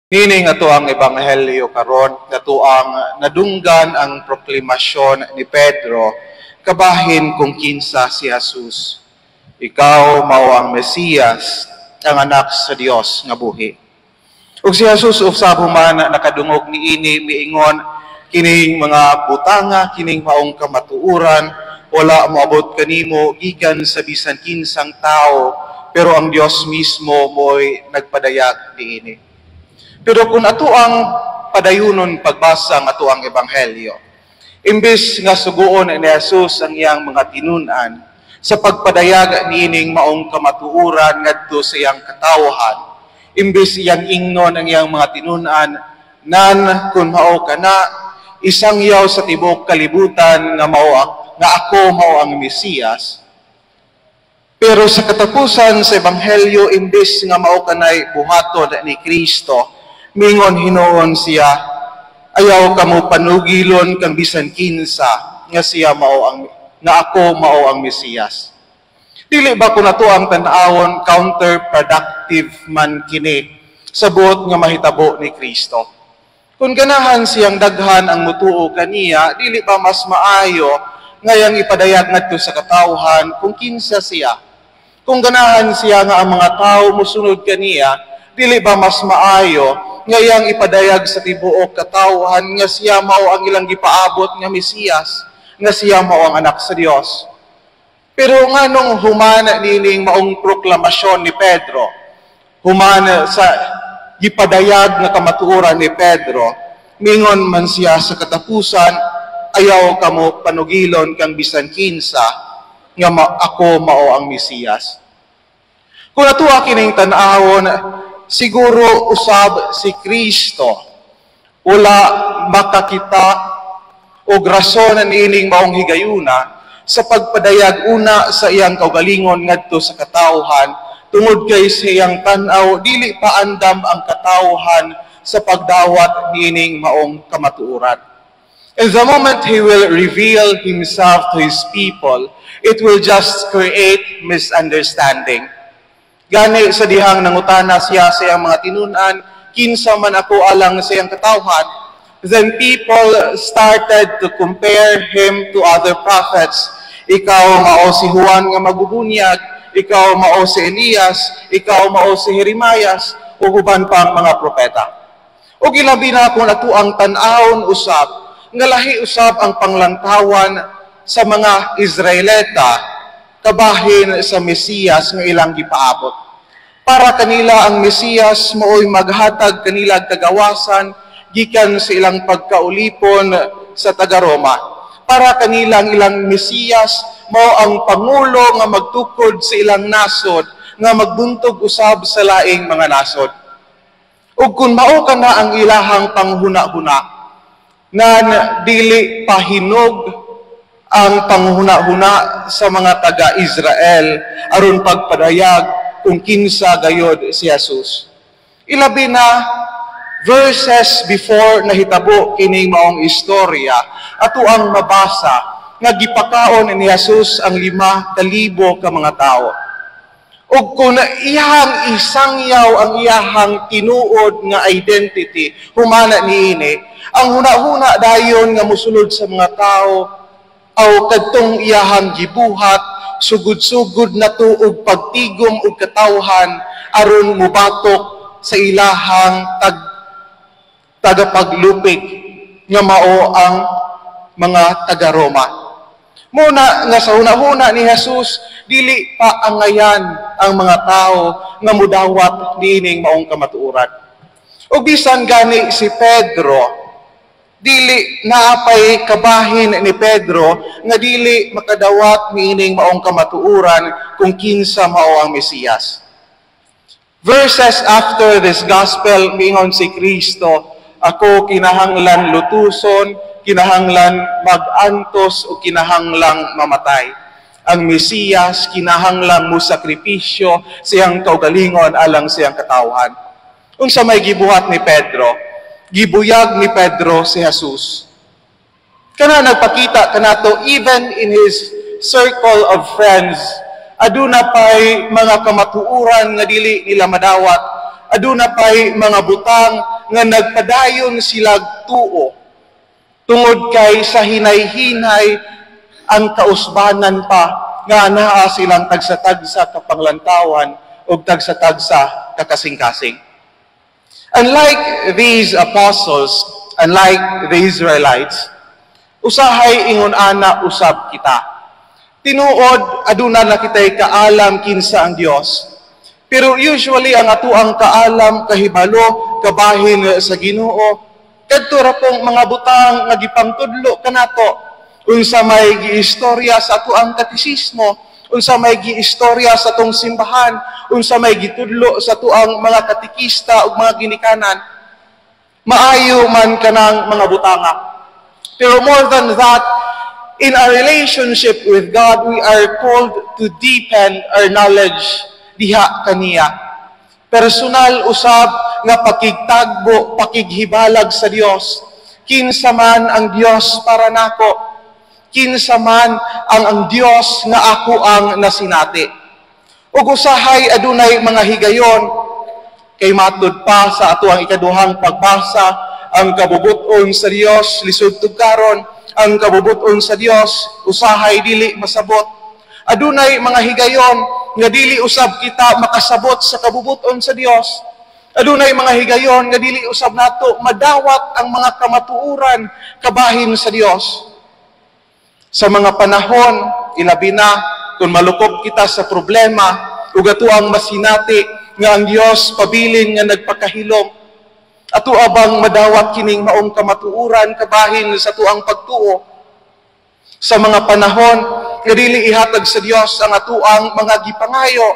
Nining ato ang ebanghelyo karon, ato ang nadunggan ang proklamasyon ni Pedro kabahin kung kinsa si Jesus. "Ikaw mao ang Mesiyas, ang anak sa Dios nga buhi." Ug si Jesus usab, human nakadungog niini, miingon, "Kining mga butanga, kining maong kamatuoran, wala moabot kanimo gikan sa bisan kinsang tao, pero ang Dios mismo mo'y nagpadayag niini." Pero kung ato ang padayunon pagbasa ng ato ang ebanghelyo, imbes nga suguon ni Jesus ang iyang mga tinun-an sa pagpadayag niining maong kamatuoran ngadto sa iyang katawhan, imbes iyang ingnon ang iyang mga tinun-an, "Nan kung mao ka na, isangyaw sa tibuok kalibutan nga ako mao ang Mesiyas." Pero sa katapusan sa ebanghelyo, imbes nga mao kanay buhaton ni Kristo, mingon hinuon siya, "Ayaw kamo panugilon kang bisan kinsa nga ako mao ang Mesiyas." Dili ba kung ato ang tan-awon, counterproductive man kini sa buot nga mahitabo ni Kristo? Kung ganahan siyang daghan ang mutuo kaniya, dili ba mas maayo nga iyang ipadayag ngadto sa katawhan kung kinsa siya? Kung ganahan siya nga ang mga tao musunod kaniya, dili ba mas maayo nga iyang ipadayag sa tibuok katawhan nga siya mao ang ilang gipaabot nga Mesiyas, nga siya mao ang anak sa Dios? Pero nganong human nining maong proklamasyon ni Pedro, human sa gipadayag nga kamatuoran ni Pedro, mingon man siya sa katapusan, "Ayaw kamo panugilon kang bisan kinsa nga ako mao ang Mesiyas"? Kung ato kining tan-awon, siguro usab si Kristo wala makakita og rason niining maong higayuna sa pagpadayag una sa iyang kaugalingon ngadto sa katawhan, tungod kay sa iyang tan-aw, dili pa andam ang katawhan sa pagdawat niining maong kamatuoran. In the moment he will reveal himself to his people, it will just create misunderstanding. Gani sa dihang nangutana siya sa iyang mga tinun-an, "Kinsa man ako alang sa iyang katawhan?" then people started to compare him to other prophets. "Ikaw mao si Juan nga magubunyag, ikaw mao si Elias, ikaw mao si Jeremias, ug uban pang mga propeta." Ug ilabi na kung ato ang tan-awon usab, nga lahi usab ang panglantawan sa mga Israelita kabahin sa Mesiyas nga ilang gipaabot. Para kanila, ang Mesiyas mao'y maghatag kanila kagawasan gikan sa ilang pagkaulipon sa taga-Roma. Para kanila, ang ilang Mesiyas mao ang pangulo nga magtukod sa ilang nasod, nga magbuntog usab sa laing mga nasod. Ug kung mao kana ang ilahang panghuna-huna, nan dili pahinog ang panghuna-huna sa mga taga-Israel aron pagpadayag kung kinsa gayod si Jesus. Ilabi na verses before nahitabo kining maong istorya, ato ang mabasa nga gipakaon ni Jesus ang 5,000 ka mga tawo. Ug kung iyang isangyaw ang iyahang tinuod nga identity humana niini, ang huna-huna dayon nga musulod sa mga tao aw kadtong iyahang gibuhat, sugod-sugod na to og pagtigom og katawhan aron mubatok sa ilahang tagapaglupig nga mao ang mga taga-Roma. Muna nga sa huna-huna ni Jesus, dili pa angayan ang mga tao nga mudawat niining maong kamatuoran. Ug bisan gani si Pedro, dili naapay kabahin ni Pedro nga dili makadawat niining maong kamatuoran kung kinsa mao ang Mesiyas. Verses after this gospel, mingon si Kristo, "Ako kinahanglan lutuson, kinahanglan mag-antos o kinahanglang mamatay." Ang Mesiyas kinahanglan mo sakripisyo siyang kaugalingon alang siyang katawhan. Unsa may gibuhat ni Pedro? Gibuyag ni Pedro si Jesus. Kana nagpakita kanato, even in his circle of friends, aduna pay mga kamatuoran nga dili nila madawat. Aduna pay mga butang nga nagpadayon sila tuo tungod kay sa hinay-hinay ang kausbanan pa nga naa silang tagsa-tagsa ka panglantawan ug tagsa-tagsa ka kasing-kasing. Unlike these apostles, unlike the Israelites, usahay ingon ana usab kita. Tinuod, aduna na kitay kaalam kinsa ang Dios. Pero usually ang atuang kaalam, kahibalo, kabahin sa Ginoo, kadto ra pong mga butang nga gipangtudlo kanato, unsa may giistorya sa atuang katisismo, unsa may giistorya sa atong simbahan, unsa may gitudlo sa atuang mga katikista ug mga ginikanan. Maayo man kanang mga butanga. Pero more than that, in our relationship with God, we are called to deepen our knowledge diha kaniya. Personal usab nga pakigtagbo, pakighibalag sa Dios. Kinsa man ang Dios para nako? Kinsa man ang Dios nga ako ang nasinati? Ug usahay adunay mga higayon kay matud pa sa atuang ikaduhang pagbasa, ang kabubuton sa Dios lisod tugkaron, ang kabubuton sa Dios usahay dili masabot. Adunay mga higayon nga dili usab kita makasabot sa kabubuton sa Dios. Adunay mga higayon nga dili usab nato madawat ang mga kamatuoran kabahin sa Dios. Sa mga panahon, ilabi na kung malukop kita sa problema ug atoang masinati nga ang Dios pabilin nga nagpakahilom, ato abang madawat kining maong kamatuoran kabahin sa atuang pagtuo? Sa mga panahon nga dili ihatag sa Dios ang atuang mga gipangayo,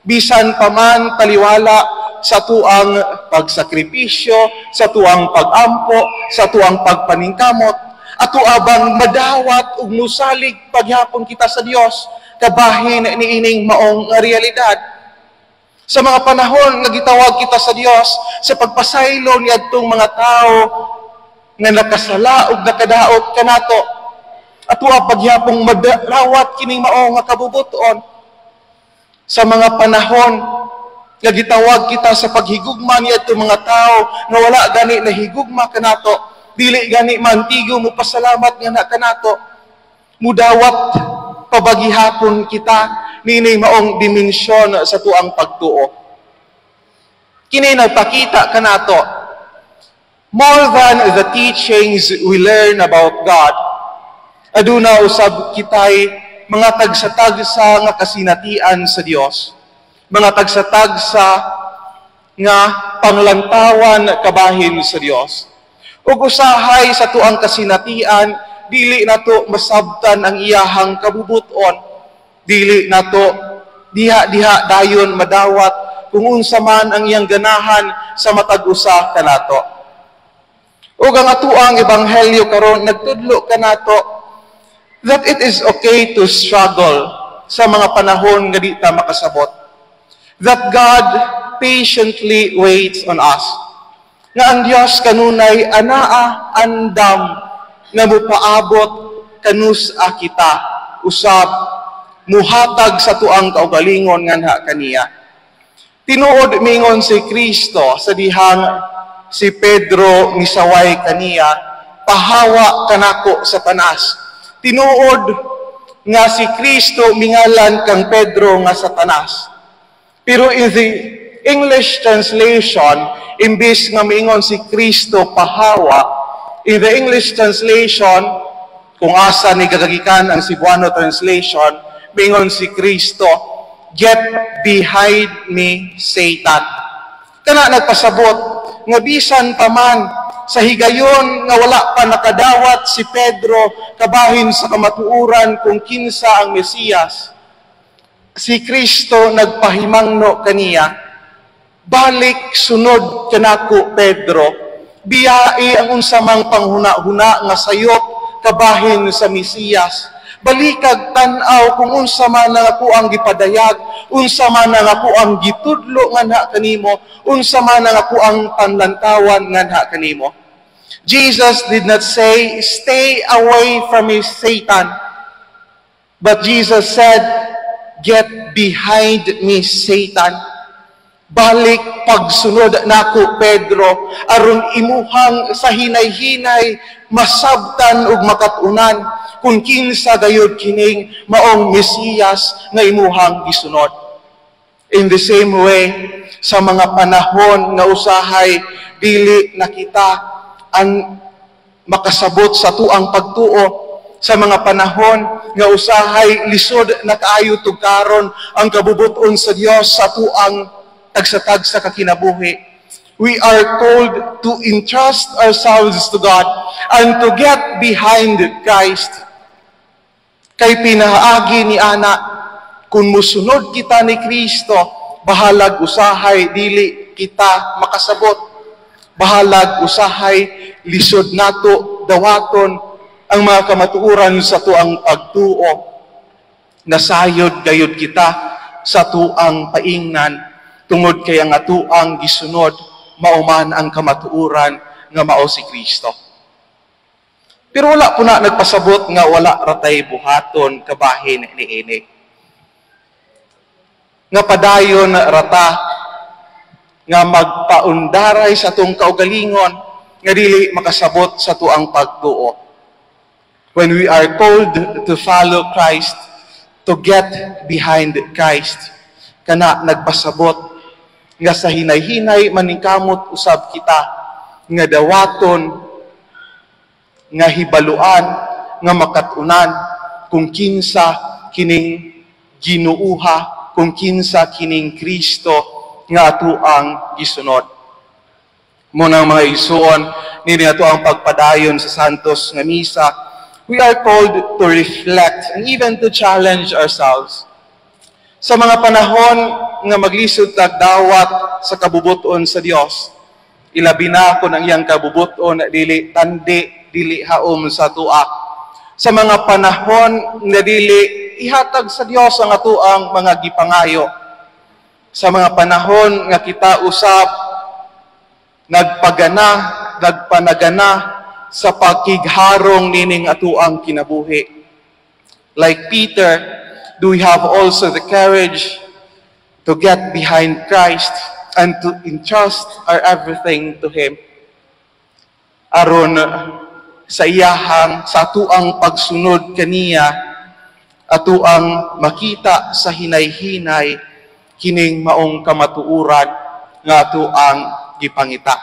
bisan pa man taliwala sa atuang pagsakripisyo, sa atuang pagampo, sa atuang pagpaningkamot, ato abang madawat ug musalig paghapon kita sa Dios kabahin niining maong nga realidad? Sa mga panahon nga gitawag kita sa Dios sa pagpasaylo niadtong mga tawo nga nakasala ug nakadaot kanato, ato pagyapong madawat kining mao nga kabubuton? Sa mga panahon nga gitawag kita sa paghigugma niadtong mga tawo nga wala gani nahigugma kanato, dili gani mantigo mo pasalamat nga na kanato, mudawat pa ba gihapon kita niini maong dimensyon sa tuang pagtuo? Kini nagpakita kanato, more than the teachings we learn about God, aduna usab kitay mga tagsa-tagsa nga kasinatian sa Dios, mga tagsa-tagsa nga panglantawan kabahin sa Dios. Ug usahay sa tuang kasinatian, dili nato masabtan ang iyahang kabubuton, dili nato diha-diha dayon madawat kung unsa man ang iyang ganahan sa matag usa kanato. Ug ang atuang ebanghelyo karon nagtudlo kanato that it is okay to struggle sa mga panahon nga di ta makasabot. That God patiently waits on us. Nga ang Dios kanunay anaa andam nga mupaabot kanus-a kita usab muhatag sa tuang kaugalingon nganha kaniya. Tinuod, mingon si Kristo sa dihang si Pedro misaway kaniya, "Pahawa kanako, Satanas." Tinuod nga si Kristo mingalan kang Pedro nga Satanas. Pero in the English translation, imbis nga miingon si Kristo "pahawa," in the English translation, kung asa ni gagagikan ang Cebuano translation, miingon si Kristo, "Get behind me, Satan." Kana nagpasabot nga bisan pa man sa higayon nga wala pa nakadawat si Pedro kabahin sa kamatuoran kung kinsa ang Mesiyas, si Kristo nagpahimangno kaniya, "Balik sunod kanako, Pedro. Biyai ang unsa mang panghuna-huna nga sayop kabahin sa Mesiyas. Balikag tan-aw kung unsa man ang ako ang gipadayag, unsa man ang ako ang gitudlo nganha kanimo, unsa man ang ako ang panlantawan nganha kanimo." Jesus did not say, "Stay away from me, Satan." But Jesus said, "Get behind me, Satan." Balik pagsunod nako, Pedro, aron imuhang sa hinay-hinay masabtan ug makatunan kung kinsa gayud kining maong Mesiyas nga imuhang gisunod. In the same way, sa mga panahon nga usahay dili na kita ang makasabot sa tuang pagtuo, sa mga panahon nga usahay lisod na kaayo tugkaron ang kabubuton sa Dios sa tuang tagsa-tagsa ka kinabuhi, we are called to entrust ourselves to God and to get behind Christ. Kay pinaagi ni ana, kung musunod kita ni Kristo, bahalag usahay dili kita makasabot. Bahalag usahay lisod nato dawaton ang mga kamatuoran sa tuang pagtuo. Nasayod gayud kita sa tuang paingnan tungod kay ang atuang gisunod mao man ang kamatuoran nga mao si Kristo. Pero wala po na nagpasabot nga wala ratay buhaton kabahin niini. Nga padayon rata nga magpaundaray sa atong kaugalingon nga dili makasabot sa tuang pagtuo. When we are called to follow Christ, to get behind Christ, kana nagpasabot nga sa hinay-hinay maningkamot usab kita nga dawaton, nga hibaluan, nga makatunan kung kinsa kining Ginooha, kung kinsa kining Kristo nga atuang gisunod. Mao nang, mga igsuon, nini ato ang pagpadayon sa Santos nga Misa, we are called to reflect and even to challenge ourselves. Sa mga panahon nga maglisod tag dawat sa kabubuton sa Dios, ilabi na kung ang iyang kabubuton dili tandi, dili haom sa tua. Sa mga panahon nga dili ihatag sa Dios ang atuang mga gipangayo. Sa mga panahon nga kita usab nagpagana, nagpanagana sa pakigharong nining atuang kinabuhi. Like Peter, do we have also the courage to get behind Christ and to entrust our everything to Him? Aron sa iyahang, sa atuang pagsunod kaniya, atuang makita sa hinay-hinay kining maong kamatuoran nga atuang gipangita.